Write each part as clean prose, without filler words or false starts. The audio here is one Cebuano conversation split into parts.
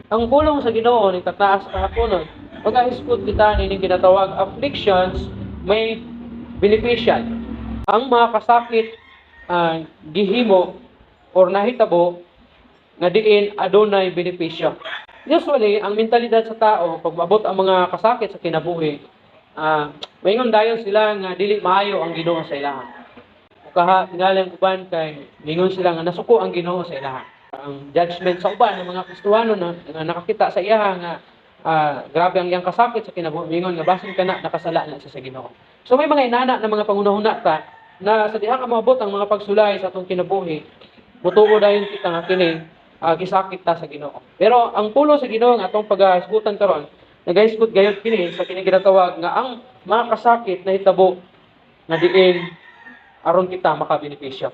Ang pulong sa Ginoo ning tataas kahaponon, pagahisgot kita nining ginatawag "Afflictions Made Beneficial." Ang mga kasakit gihimo or nahitabo nga diin adunay benepisyo. Usually, ang mentalidad sa tao pag maabot ang mga kasakit sa kinabuhi, maingon dayon sila nga dili maayo ang Ginoo sa ilaha. O kaha tingali ang uban kay mingon sila nga nasuko ang Ginoo sa ilaha. Ang judgment sa uban ng mga Kristohano na, nga nakakita sa iyaha nga grabe ang iyang kasakit sa kinabuhi, mingon nga basin kana nakasala na siya sa Ginoo. So may mga inana na mga pangunahuna ta na sa diha nga moabot ang mga pagsulay sa atong kinabuhi, mutuo dayon kita nga kini gisakit ta sa Ginoo. Pero ang pulong sa Ginoo nga atong pagahisgutan karon, nagahisgot gayud kini sa kini ginatawag nga ang mga kasakit nahitabo nga diin aron kita makabenepisyo.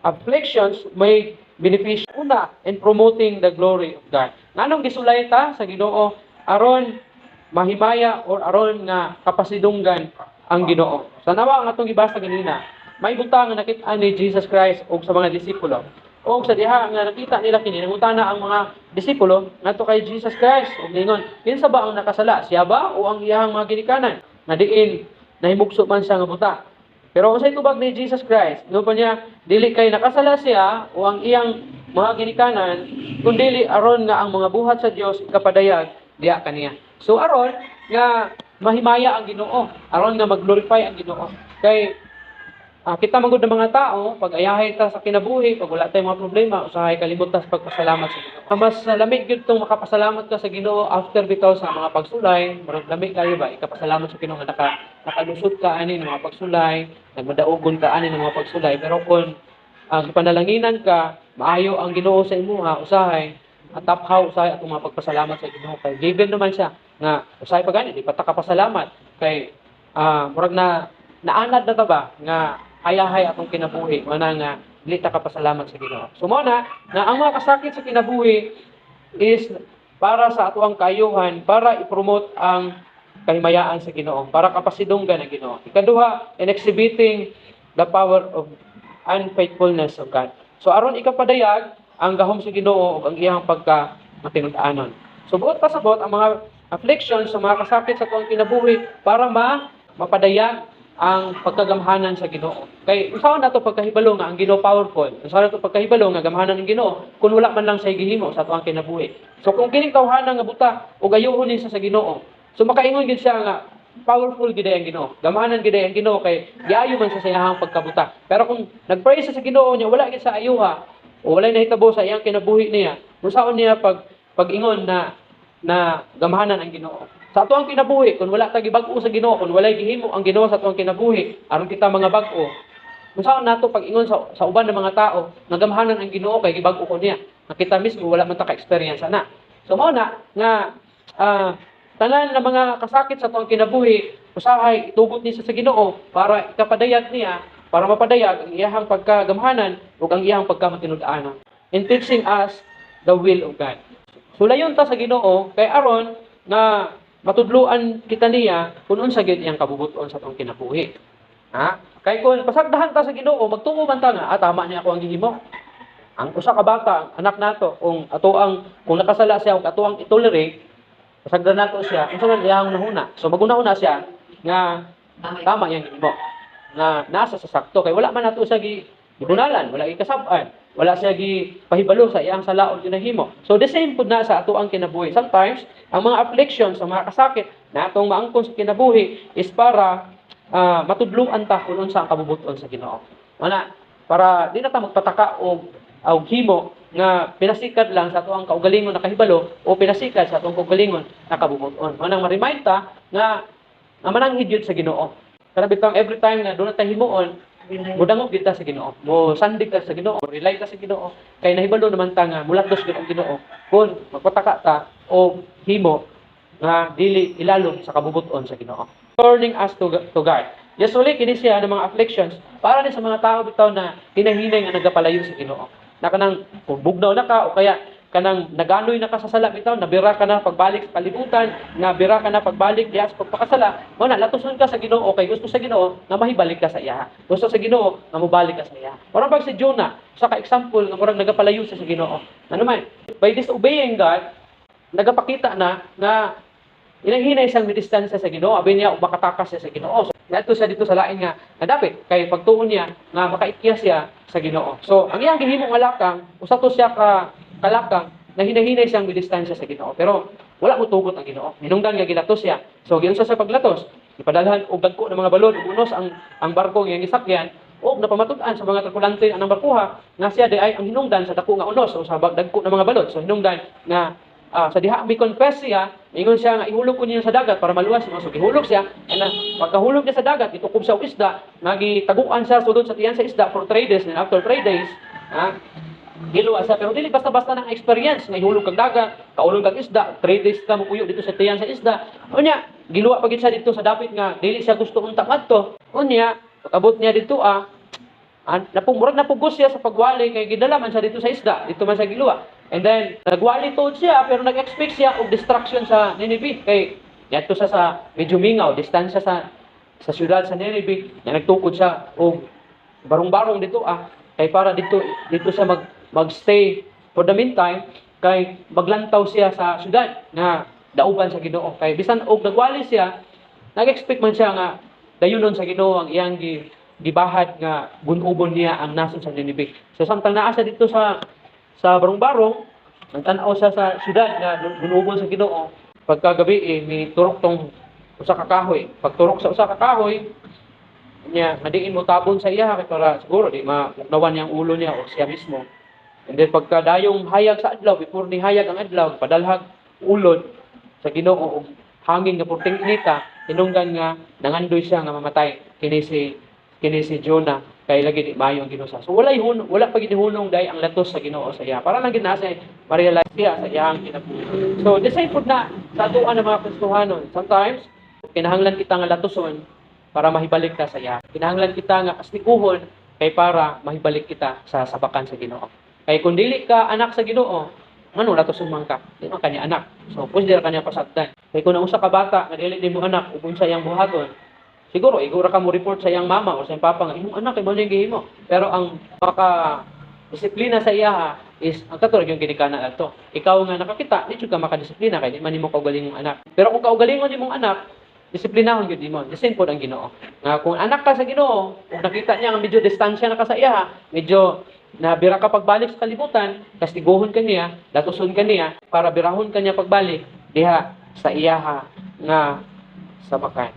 Afflictions made beneficial. Una, in promoting the glory of God. Nganong gisulay ta sa Ginoo? Aron mahimaya or aron nga kapasidunggan ang Ginoo. Sa nawa ang atong gibasa ganina, may butang nga nakit-an ni Jesus Christ og sa mga disipulo. Og sa diha nga nakita nila kini, nangutana ang mga disipulo ngadto kay Jesus Christ ug ningon, "Kinsa ba ang nakasala? Siya ba o ang iyang mga ginikanan?" Nga diin nahimugso man siya nga buta. Pero unsay tubag ni Jesus Christ? Ingon pa niya, dili kay nakasala siya o ang iyang mga ginikanan, kundili aron nga ang mga buhat sa Dios ikapadayag diha kaniya. So aron nga mahimaya ang Ginoo, aron nga mag-glorify ang Ginoo. Kay kita man gud ng mga tao, pag ayahay ta sa kinabuhi, pag wala tayong mga problema, usahay kalimot ta sa pagpasalamat sa Ginoo. Mas lami gyud tong makapasalamat ka sa Ginoo after bitaw sa mga pagsulay, murag lami kayo ba ikapasalamat sa Ginoo nga nakalusot ka ani ng mga pagsulay, nagmadaugon ka ani ng mga pagsulay, pero kung gipanalanginan ka, maayo ang Ginoo sa imuha, usahay at taphaw usahay atong mga pagpasalamat sa Ginoo kay given naman siya nga usahay pa gani di pa ta kapasalamat kay murag na naanad na ta ba nga hayahay atong kinabuhi, wala nga dili ta kapasalamat sa Ginoo. So mao na nga ang mga kasakit sa kinabuhi is para sa atoang kaayuhan, para i-promote ang kahimayaan sa Ginoo, para kapasidunggan ang Ginoo. Ikaduha, in exhibiting the power of unfaithfulness of God. So aron ikapadayag ang gahom sa Ginoo ug ang iyang pagka matinud-anon. So buot pasabot, ang mga afflictions sa mga kasakit sa atuang kinabuhi para mapadayag ang pagkagamhanan sa Ginoo. Kay unsaon nato pagkahibalo nga ang Ginoo powerful? Unsaon nato pagkahibalo nga gamhanan ang Ginoo kung wala man lang siya gihimo sa atuang kinabuhi? So kung kining tawhana nga buta ug ayuhon ni siya sa Ginoo, so makaingon gid siya nga powerful gid ang Ginoo. Gamhanan gid ang Ginoo kay giayo man siya sa iyang pagkabuta. Pero kung nagpray siya sa Ginoo niya wala gid sa ayuha o walay nahitabo sa iyang kinabuhi niya, unsaon niya pag-ingon na na gamhanan ang Ginoo? Sa atuang kinabuhi, kung wala ta gibag-o sa Ginoo, kung walay gihimo ang Ginoo sa atuang kinabuhi aron kita mga bag-o, unsaon nato pag-ingon sa uban ng mga tao nga gamhanan ang Ginoo kay gibag-o ko niya? Nga kita mismo wala man ta ka-experience ana. So mao na nga tanan nga mga kasakit sa atuang kinabuhi, usahay itugot ni sa Ginoo para ikapadayag niya, para mapadayag ang iyahang pagkagamhanan ug ang iyahang pagkamatinud-anon. In teaching us the will of God. Sulayon ta sa Ginoo kay aron nga matudluan kita niya kung unsa gyud iyang kabubuton sa atong kinabuhi. Ha? Kay kung pasagdahan ta sa Ginoo, magtuo man ta nga tama niya ako ang gihimo. Ang usa ka bata, ang anak nato, kung ato ang kung nakasala siya ug ato ang itolerate, pasagdan nato siya, unsa man iyang hunahuna? So maghunahuna siya nga tama iyang gihimo. Nga nasa sa sakto kay wala man nato siya gibunalan, wala gikasab-an, wala siya gipahibalo sa iyang salaon ginahimo. So the same pud na sa ato ang kinabuhi. Sometimes ang mga afflictions, ang mga kasakit na atong maangkon sa kinabuhi is para matudluan ta kung unsa ang kabubuton sa Ginoo. Wala para di na ta magpataka og himo nga pinasikad lang sa atoang kaugalingon na kahibalo o pinasikad sa atong kaugalingon na kabubuton. Manang ma-remind ta nga nga mananghid yun sa Ginoo. Kana bitang every time nga doon na tayo himuon, mudangog kita sa Ginoo. Mo sandig ta sa Ginoo, rely ta sa Ginoo kay nahibalo naman ta nga mulatos gyud ang Ginoo kung magpataka ta o himo nga dili ilalom sa kabubuton sa Ginoo. Turning us to God. Usually kini siya ng mga afflictions para ni sa mga tao bitaw na hinahinay nga nagapalayo sa Ginoo. Na kanang kung bugnaw na ka o kaya kanang naganoy na ka sa sala bitaw, nabira ka na pagbalik sa kalibutan, nabira ka na pagbalik diha sa pagpakasala, mao na latuson ka sa Ginoo kay gusto sa Ginoo nga mahibalik ka sa iya. Gusto sa Ginoo nga mobalik ka sa iya. Murag pag si Jonah, sa ka example nga murag nagapalayo siya sa Ginoo. Ano man, by disobeying God, nagapakita na nga hinay-hinay siyang midistansya sa Ginoo, abi niya makatakas siya sa Ginoo. So, ngadto siya dito sa lain nga nga dapit kay pagtuon niya nga makaikya siya sa Ginoo. So, ang iyang gihimo nga lakang, usa to siya ka kalakang na hinahinay siyang midistansya sa Ginoo. Pero wala mo tugot ang Ginoo. Hinungdan nga gilatos siya. So, giunsa sa paglatos? Ipadalhan og dagko ng mga balod ug unos ang barko nga iyang gisakyan o napamatud-an sa mga tripulante anang barkuha nga siya di ay ang hinungdan sa dako nga unos o sa dagko ng mga balod. So hinungdan nga sa diha mi confess siya, ingon siya nga ihulog ko niyo sa dagat para maluwas mo. So gihulog siya, and pagkahulog niya sa dagat, gitukob siya og isda, nga gitaguan siya sulod sa tiyan sa isda for 3 days, and after 3 days, giluwa siya. Pero dili basta-basta ng experience nga ihulog kag dagat, kaulog kag isda, 3 days ka mopuyo dito sa tiyan sa isda. Unya, giluwa pa gid siya dito sa dapit nga dili siya gusto unta ngadto. Unya, pag-abot niya dito murag napugos siya sa pagwali kay gidala man siya dito sa isda, dito man siya giluwa. And then nagwali tuod siya pero nag-expect siya og destruction sa Nineveh kay didto siya sa medyo mingaw, distansya sa syudad sa Nineveh, na nagtukod siya og barong-barong dito kay para dito dito siya magstay for the meantime kay maglantaw siya sa syudad nga dauban sa Ginoo. Kay bisan og nagwali siya, nag-expect man siya nga dayunon sa Ginoo ang iyang gibahad nga gun-ubon niya ang nasod sa Nineveh. So samtang naa siya dito sa barong-barong, nagtan-aw siya sa syudad nga gun-ubon sa Ginoo. Pagkagabi eh, may turok tong usa ka kahoy. Pagturok sa usa ka kahoy, niya madiin mo tabon sa iya kay para siguro di mapugnawan niya ang ulo niya o siya mismo. And then pagkadayong hayag sa adlaw, before ni hayag ang adlaw, padalhag ulod sa Ginoo og hangin nga purting inita, hinungdan nga nangandoy siya nga mamatay kini si Jonah kay lagi di maayo ang Ginoo sa. So wala pa gid hunong dai ang latos sa Ginoo sa iya. Para lang gid na siya ma-realize siya sa iyang kinabuhi. So the same pud na sa atoa ng mga Kristohanon. Sometimes kinahanglan kita nga latoson para mahibalik ta sa iya. Kinahanglan kita nga kastiguhon kay para mahibalik kita sa sabakan sa Ginoo. Kay kung dili ka anak sa Ginoo, ngano latoson man ka? Di man kanya anak. So pwede ra kanya pasagdan. Kay kung ang usa ka bata nga dili nimo anak ug unsa iyang buhaton, siguro igura ka mo report sa iyang mama o sa iyang papa nga imong anak kay mao ning gihimo. Pero ang maka disiplina sa iya is ang katulad yung ginikanan adto. Ikaw nga nakakita, di jud ka makadisiplina kay di man nimo kaugalingong anak. Pero kung kaugalingon nimong anak, disiplinahon gyud nimo. The same pod ang Ginoo. Nga kung anak ka sa Ginoo, ug nakita niya nga medyo distansya na ka sa iya, medyo nabira ka pagbalik sa kalibutan, kastiguhon ka niya, latuson ka niya, para birahon ka niya pagbalik diha sa iyaha nga sabakan.